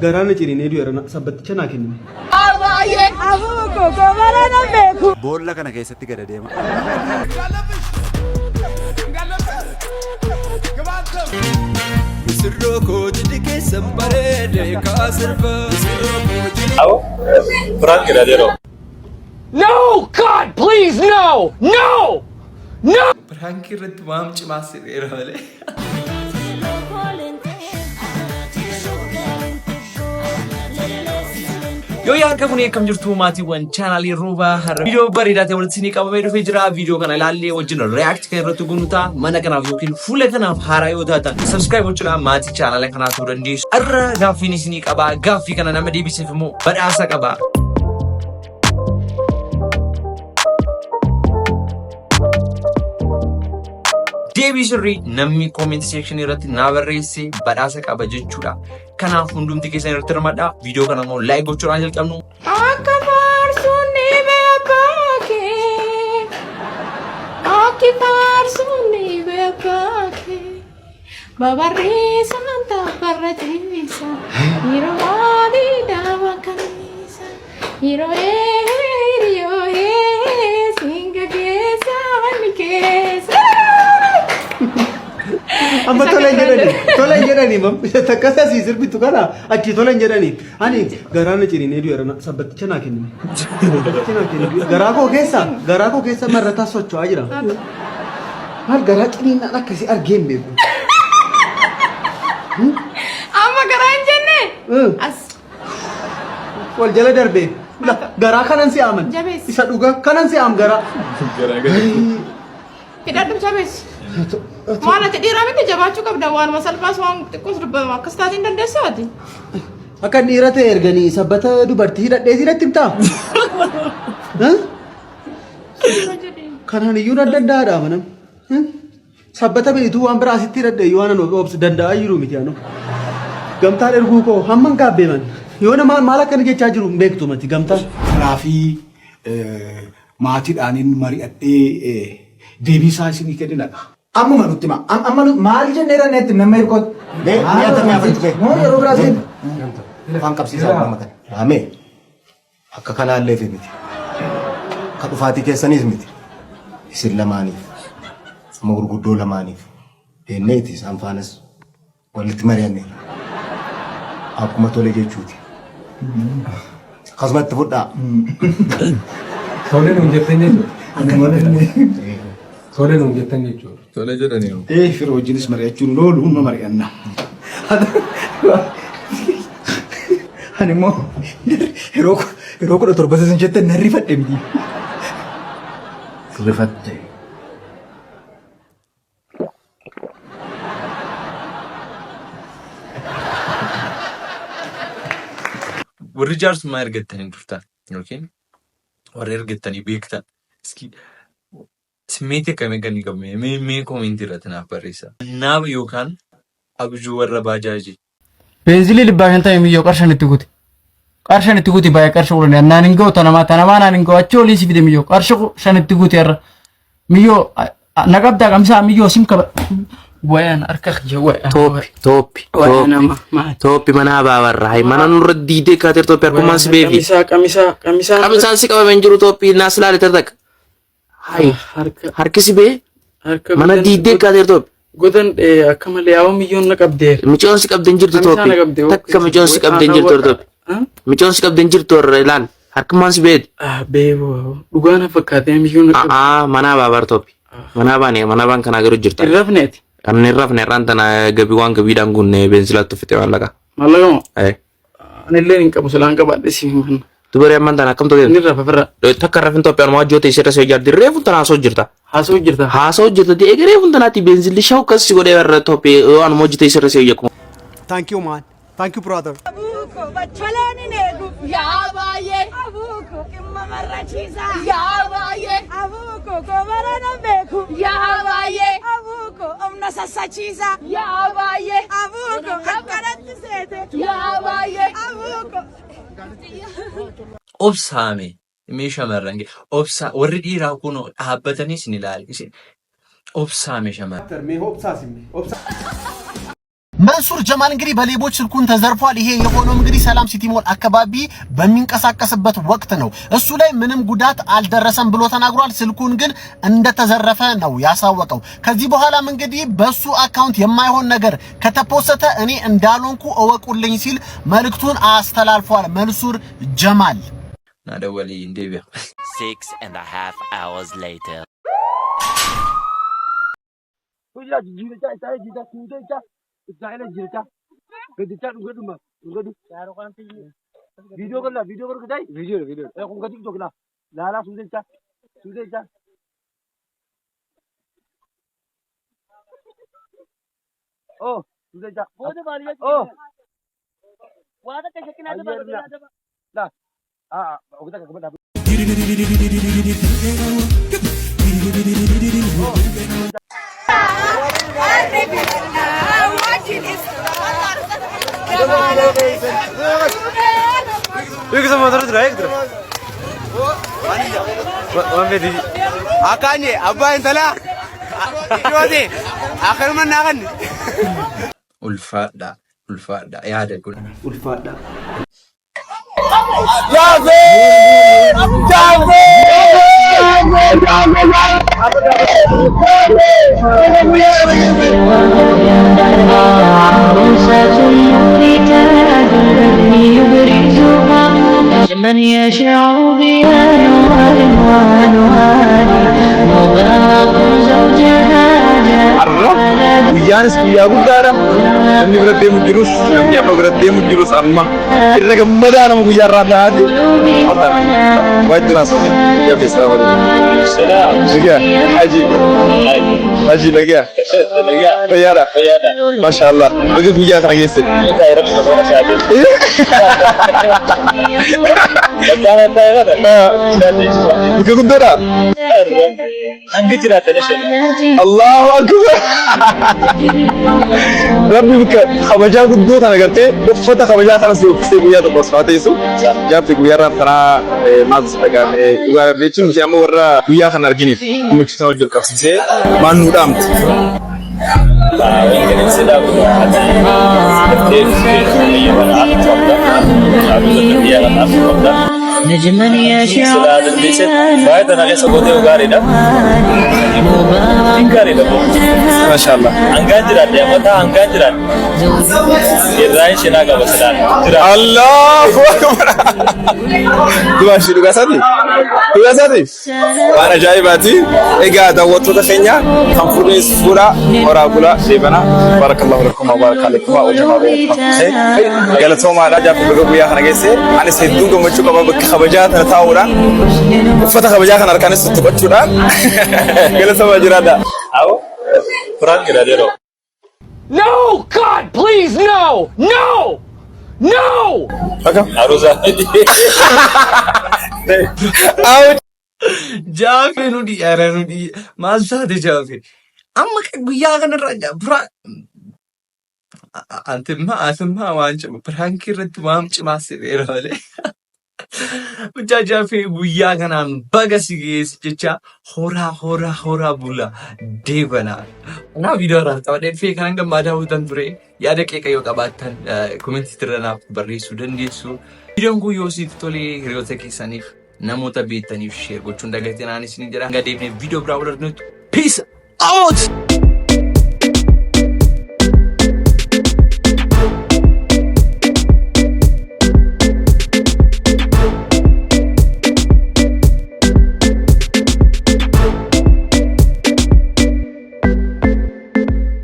Garaa na ciniinee du'eera sabbatticha naa kennime. Boolla kana keessatti gad adeema. Misirroo koo jidhi keessan bareede kaa sirba. Misirroo koo jidhi. No! God, please, no! No! No! Piraankii irratti maam cimaa sireera malee. Yoo yaa harka kunii akkam jirtu maatiiwwan chaanaalii Roobaa har'a viidiyoo bareedaa ta'e walitti isinii qabamee dhufee jira. Viidiyoo kana ilaallee wajjin react kan irratti goonu ta'a. Mana kanaaf yookiin fuula kanaaf haaraa yoo taatan subscribe gochuudhaan maatii chaanaala kanaa ta'uu dandeessu. Har'a gaaffiin isinii qaba. Gaaffii kana nama deebiseef immoo badhaasa qaba. Deebii sirrii namni comment section irratti naa barreesse badhaasa qaba jechuudha. Kanaaf hundumti keessan irratti hirmaadhaa. Viidiyoo kana immoo like gochuudhaan jalqabnu. Akka faarsuun dhibee abbaa kee. Akki faarsuun dhibee abbaa kee. Babarriisaan tabbarra ciisa. Yeroo maali daama kanniisa. Yeroo ee hiriyoo ee siinga keessa manni keessa. Amma tola hin jedhani. Tola hin jedhani. Takka asii sirbitu kana achi tola hin jedhani. Ani garaa na ciniinee du'eera sabbatticha naa kennime. Sabbatticha naa kennime. Garaa koo keessa garaa koo keessa marrataa socho'aa jira. Maal garaa ciniinnaan akkasii argee hin beeku. Amma garaa hin jenne. As Wal jala darbee. Garaa kanan si aman. Jabeessi. Isa dhugaa kanan si am garaa. Hidhadhu jabeessi. Maal ati dhiiraa miti jabaachuu qabda waanuma salphaas waan xiqqoos dubbatamu akkas taatiin dandeessaa ati. Akka dhiira ta'e erganii sabbata dubartii hidhadhee siinatti himtaa? Kanaan iyyuu nan danda'aadha manam. Sabbata minituu waan biraa asitti hidhadhe iyyuu waan an obsu danda'aa jiru miti anu. Gamtaan erguu koo hamman gaabbee man. Yoo nama maal akka inni jechaa jiru hin beektu mati gamtaan. Firaa fi maatiidhaanin mari'adhee deebii isaa isinii kenninadha. Ammuma nutti hima. Amma nu maal jennee ranneetti nama hirkootti. Mee mi'a tamee afuritti bee. Moo yeroo biraa seenu. Afaan qabsiisaa nama kana. Raamee akka kanaalleef miti. Akka dhufaatii keessaniis miti. Isin lamaaniif. Amma gurguddoo lamaaniif. Deemneeti isaan faanas walitti mari'anneerra. Akkuma tole jechuuti. Akkasumatti fudhaa. Tole nuun jettan jechuudha. Tole nuun jettan jechuudha. Tole jedhanii. Ee fira wajjinis mari'achuun hin oolu hunduma mari'anna. Ani immoo yeroo yeroo 17 isin jettan nan rifadhe miti. Rifatte. Warri jaarsummaa ergattanii turtan yookiin warri ergattanii beektan iski simmeetii akkamii akka inni qabu mee mee koomentii irratti naaf barreessaa. Naaba yookaan abjuu warra baajaajii. Beenzilii dhibbaa shantamii miyyoo qarshan itti guti. Qarshan itti guti baay'ee qarsha kudhanii naan hin ga'u tanamaa tanamaa naan hin ga'u achi olii si fide miyyoo qarsha shan itti guti har'a. Miyyoo na qabdaa qamsaa miyyoo sim qaba. Wayaan harka kiyya wayaan. Tooppi, tooppi, Wayaan tooppi. nama maali? Tooppi mana abaabarra. Hay mana nurra diidee kaateer tooppi harkumaan si beefi. Qamisaa qamisaa qamisaa. Qamisaan si qabame hin jiru tooppi naas laale tartaqa. Hay Harka harki si bee harka mana godan diidee kaateer tooppi. godan akka malee yaa'u miyyoon na qabdeera. Micoon si qabde hin jirtu Qamisaa tooppi. na qabde. Takka micoon si qabde hin jirtu tooppi. Micoon si qabde hin jirtu warra ilaal. Harkumaan si beeti. Beeku dhugaa na fakkaatee miyyoon na qabde. A'aa mana abaabar tooppi. Mana abaani mana abaan kanaa garuu jirta. Hin rafneeti. Kan hin rafne irraan tana gabii waan gabiidhaan guunne beenzilaatti fixe maallaqa. Maallaqa moo? Eh. Anillee hin qabu silaan qabaadhe si hin kenna. Dubaree ammaan tana akkam ta'e? Inni rafa firra. Takka rafin Itoophiyaan waan hojjete isirra si hojjaatti reefu tana haasoo jirta. Haasoo jirta. Haasoo jirta ta'e egaa reefu tanaatti beenzilli shaw kas si godhee warra Itoophiyaa waan hojjete isirra si hojjaku. Thank you man. Thank you brother. Abuuko bacholaan hin eegu. Yaa baay'ee. Abuuko dhimma marrachiisaa. Yaa baay'ee. Abuuko kobara nan beeku. Yaa baay'ee. Abuuko humna sassachiisaa. Yaa baay'ee. Abuuko akkanatti seete. Yaa baay'ee. Abuuko. Obsaame mee shamarran obsaa warri dhiiraa kun dhaabbatanii isin ilaali. Isin Obsaa mee shamarran. Mee obsaa simme. Obsaa. መንሱር ጀማል እንግዲህ በሌቦች ስልኩን ተዘርፏል። ይሄ የሆነው እንግዲህ ሰላም ሲቲ ሞል አካባቢ በሚንቀሳቀስበት ወቅት ነው። እሱ ላይ ምንም ጉዳት አልደረሰም ብሎ ተናግሯል። ስልኩን ግን እንደተዘረፈ ነው ያሳወቀው። ከዚህ በኋላም እንግዲህ በሱ account የማይሆን ነገር ከተፖሰተ እኔ እንዳልሆንኩ እወቁልኝ ሲል መልእክቱን አስተላልፏል። መንሱር ጀማል። Naa dawwalii hin deebi'a. 6.5 hours later. Akkaanye abbaa intalaa dhiyootee akkanuma naa kanne. Ulfaadhaa. Ulfaadhaa. Yaada kun. Ulfaadhaa. من يشع بأنوار وأنوار مبارك زوجها. Guyyaanis guyyaa guddaadha. Namni bira deemu jirus, namni amma bira deemu jirus amma irra gammadaa nama guyyaa irraa taate. Waajjira haasofne. Yaa fi salaam alaikum. Salaam. Nagaa. Haji. Haji nagaa. Nagaa. Fayyaadha. Fayyaadha. Masha Allah. Baga guyyaa kana geesse. Bakka guddaadha. Allahu akbar. Rabbi bakka kabajaa guddoo tana gartee uffata kabajaa kana si uffisee guyyaa tokko as faa teessu. Jaarti guyyaa irraa tanaa maaltu si dhaga'ame? Dhugaa jechuun nuti amma warra guyyaa kana arginiif gammachiisaa wajjin qabsiisee maal nuu dhaamte? نجما يشع Mashallah. Allahu akbar. Dhugaa ishee dhugaa isaati? Dhugaa isaati? Waan ajaa'ibaati. Egaa daawwattoota keenya kan fuudhis fuudha horaa bulaa deebana. Barakallahu lakum wa baraka alaikum wa jamaa bainakum. Galatoomaadha jaafii baga guyyaa kana geesse. Anis hedduu gammachuu qaba bakka kabajaa tana taa'uudhaan uffata kabajaa kana harkaanis tuttuqachuudhaan galatoomaa jiraadha. No! God, please, no! No! No! Akkam? Jaafee nu dhiyaara nu dhiya. Maal taate jaafee? Amma guyyaa kanarraa bira antimmaa asimmaa waan cimu prankii irratti waan cimaa sireera malee. Mucaa jaafee guyyaa kanaan baga si geesse jecha horaa horaa horaa bula deebanaa. Kanaaf viidiyoo irraa qabadhee dhufee kanan gammadaa hutan ture yaada qeeqa yoo qabaattan commentii irra naaf barreessuu dandeessu. Viidiyoon kun yoo sitti tolee hiriyoota keessaniif namoota beektaniif share gochuun dagatinaan isin jedha. Hanga deemnee viidiyoo biraa wal arginutti peace out!